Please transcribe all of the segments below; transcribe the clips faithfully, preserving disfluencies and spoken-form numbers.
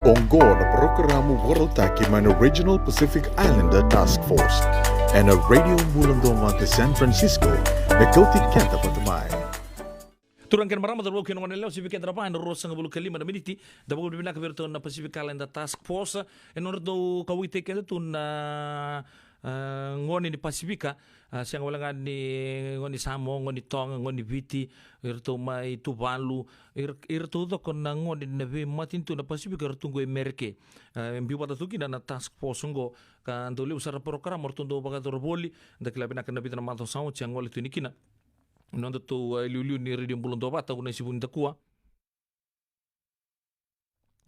Oqo na parokaramu vakarautaki mai na Regional Pacific Islander Task Force ena Radio Bula Duavata San Francisco, me kauti keda vata mai. Turaga kei na marama, cauravou kei na goneyalewa, sivi keda na va ena ruasagavulu ka lima na miniti. Da vakavinavinaka vei iratou na Pacific Islander Task Force ena nodratou kauwaitaki keda tu na, ah, gone ni Pasifika. Ah, sega wale ga ni gone ni Samoa, gone ni Toga, gone ni Viti, iratou mai Tuvalu, ira, iratou taucoko na gone na veimatanitu na Pasifika, iratou qo e Merika. Ah, e biu vata tu kina na task force oqo, ka dau levu sara na parokaramu eratou dau vakayacora voli. Da kila vinaka na vica na macawa sa oti a gole tu yani kina na nodatou, ah, iliuliu ni Radio Bula Duavata, au na sivi nikua.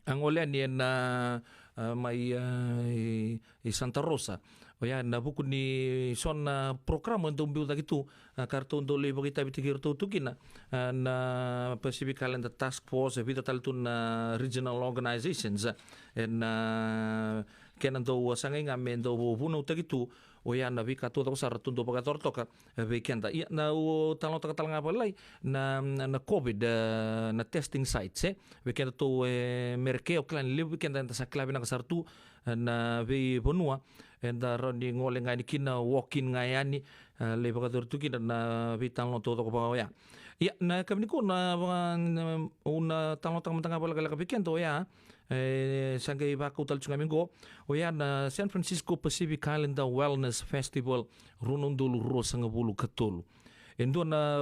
A gole yani ena, ah, mai, ah, i, i Santa Rosa. Oya ena vuku ni so na parokaramu e dau biu cake tu, ah, ka ratou dau lai vakaitavitaki iratou tu kina, ah, na Pacific Islander Task Force, e vica tale tu na regional organizations, ah, ena, ah, kena dau sagai ga me dau vunautaki tu, oya na veika taucoko sara ratou dau vakayacora toka, eh, vei keda. Ia, na, au talanoataka tale ga vakalailai na, na, na COVID, eh, na testing sites, eh. Vei kedatou, eh, Merika, au kila ni levu vei keda eda sa kila vinaka sara tu, eh, na veivanua eda rawa ni gole ga yani kina, walk-in ga yani, eh, lai vakayacori tu kina na veitalanoa taucoko vaka oya. Ia, na yakavi nikua na vaka, na, au na talanoataka mada ga vakalekaleka vei keda oya, e, sa qai vakau tale tiko ga mai qo, oya na San Francisco Pacific Islander Wellness Festival rua na udolu ruasagavulu ka tolu. E dua na,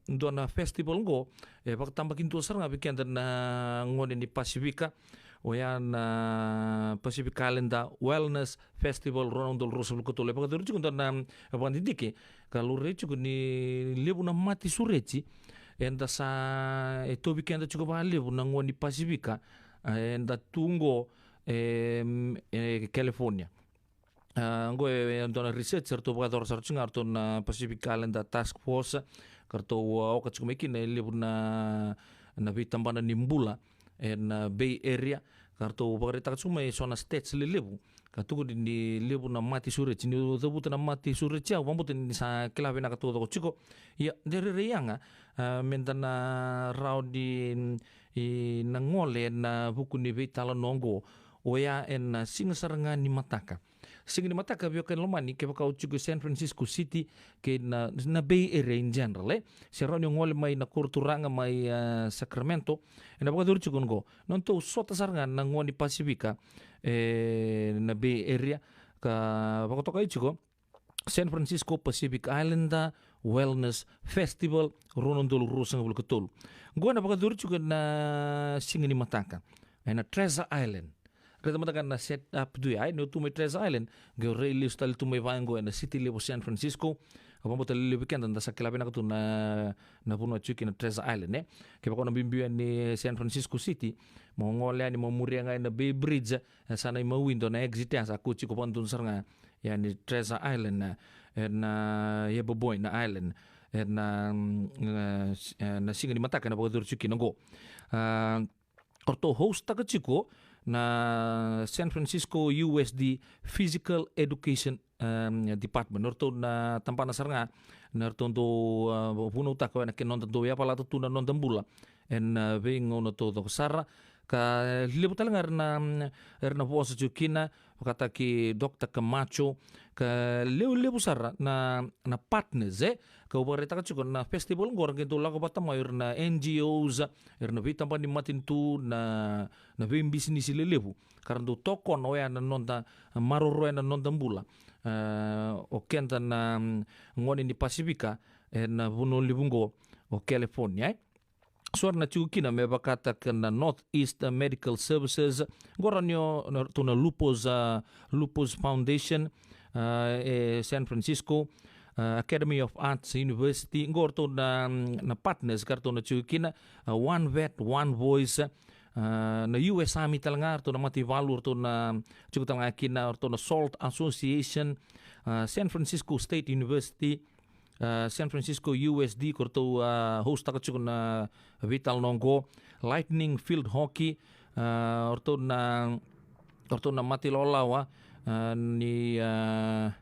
e dua na festival qo e vakatabakidua sara ga vei keda na gone ni Pasifika, oya na Pacific Islander Wellness Festival rua na udolu ruasagavulu ka tolu. E vakayacori tiko e dua na vakadidike, ka laurai tiko ni levu na mate sureti eda sa, e tauvi keda tiko vakalevu na gone ni Pasifika, eda tu qo e, e California. A, qo e, e dua na research eratou vakayacora sara tiko ga eratou na Pacific Islander Task Force, ka ratou, a, oka tiko mai kina e levu na, na veitabana ni bula ena, a, Bay Area, ka ratou vakaraitaka tiko mai eso na stats lelevu ka tukuni ni levu na mate sureti. Niu cavuta na mate sureti, au vakabauta ni sa kila vinaka taucoko tiko. Ia, de rairai yaga, a, meda na rawa ni, i, na gole ena vuku ni veitalanoa oqo, oya ena, a, siga sara ga ni mataka. Siga ni mataka, vei kemuni na lomani, kevaka o tiko e San Francisco City kei na, na Bay Area in general, e, se rawa ni o gole mai na koro turaga mai, a, Sacramento, ena vakayacori tiko qo na nodatou sota sara ga na gone ni Pasifika ena Bay Area, ka vakatokai tiko San Francisco Pacific Islander Wellness Festival rua na udolu ruasagavulu ka tolu. Qo ena vakayacori tiko ena siga ni mataka ena Treasure Island. Raica mada ga na set up tu ya, e, ni o tu mai Treasure Island, qai o rai lesu tale tu mai vaqo ena city levu o San Francisco. Au vakabauta levu vei keda da sa kila vinaka tu na, na vanua tiko kina Treasure Island, e. Kevaka o na biubiu yani San Francisco City, mo gole yani mo muria ga ena Bay Bridge, e, sa na imawi dua na exit ya, sa kua tiko vakadodonu sara ga yani Treasure Island, e, ena, a, Yeboah Boyne Island, ena, mm, e, s-, e, na siga ni mataka ena vakayacori tiko kina qo. A, o ratou host-taka tiko na San Francisco U S D Physical Education, em, Department. O ratou na tabana sara ga na ratou dau, a, vunautaka oya na kena noda dau yavalata tu na noda bula ena, a, veigauna taucoko sara. Ka levu tale ga era na, era na vosa tiko kina, vakataki Doctor Camacho, ka levu, levu sara na, na partners, e. Kau vakaraitaka tiko na festival qo ra qai dau lako vata mai o ira na N G Os, ira na veitabana ni matanitu, na, na veibisinisi lelevu, ka ra dau tokona oya na noda maroroya na noda bula. E, o keda na, mm, gone ni Pasifika ena vanua levu qo o California, e. So era na tiko kina me vakataka na Northeast Medical Services, qo rawa ni o, na, ratou na Lupus, a, Lupus Foundation, a, e San Francisco, a, Academy of Arts University, qo ratou na, na partners ka ratou na tiko kina, a, One Vet, One Voice, a, na U S Army tale ga, ratou na mataivalu, ratou na tiko tale ga kina, ratou na SALT Association, a, San Francisco State University, a, San Francisco U S D, ko ratou, a, host-taka tiko na veitalanoa qo, Lightning Field Hockey, a, o ratou na, o ratou na matailawalawa, a, ni, a,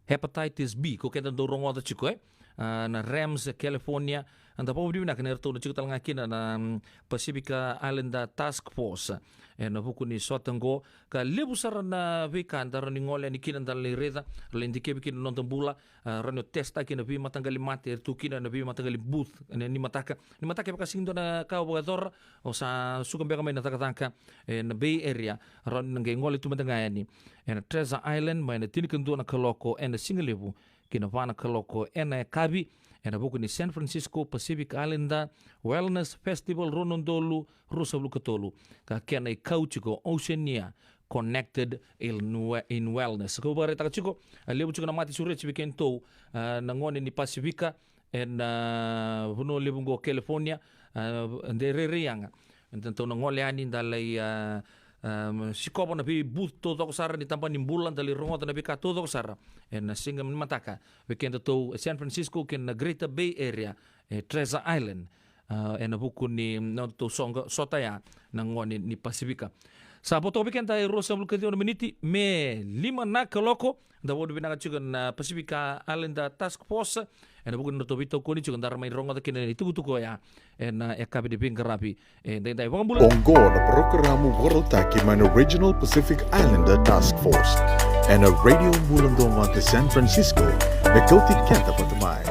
hepatitis B, ko keda dau rogoca tiko, e? a, na Rams e California. Eda vakavinavinaka ni ratou na tiko tale ga kina na, mm, Pacific Islander Task Force ena vuku ni sota oqo. Ka levu sara na veika da rawa ni gole yani kina, da lai raica, lai dikevi kina na noda bula, a, rawa ni o test-taki na veimataqali mate e tu kina na veimataqali booth ena nimataka. Nimataka e vaka sega ni dua na ka o vakayacora, o sa suka beka mai na cakacaka ena Bay Area, rawa ni na qai gole tu mada ga yani ena Treasure Island mai na tinikadua na kaloko ena sigalevu ki na va na kaloko ena yakavi, ena vuku ni San Francisco Pacific Islander Wellness Festival rua na udolu ruasagavulu ka tolu, ka kena ikau tiko Oceania Connected in, in Wellness. Kau vakaraitaka tiko, a, levu tiko na mate sureti vei kedatou, a, na gone ni Pasifika ena, a, vanua levu oqo California, a, de rairai yaga. Eda tou na gole yani, da lai, a, a, sikova na vei booth taucoko sara ni tabana ni bula, da lai rogoca na veika taucoko sara ena siga ni mataka vei kedatou e San Francisco kei na Greater Bay Area, e Treasure Island, a, ena vuku ni nodatou soqa, sota ya na gone ni Pasifika. Sa vo toka vei keda e ruasagavulu ka ciwa na miniti me lima na kaloko. Da vakavinavinaka tiko na Pacific Islander Task Force ena vuku ni nodatou veitokoni tiko, da ra mai rogoca kina na itukutuku oya ena, e, yakavi ni veiqaravi edaidai. Vakabula. Oqo na parokaramu vakarautaki mai na Regional Pacific Islander Task Force ena Radio Bula Domo e San Francisco, me kauti keda vata mai.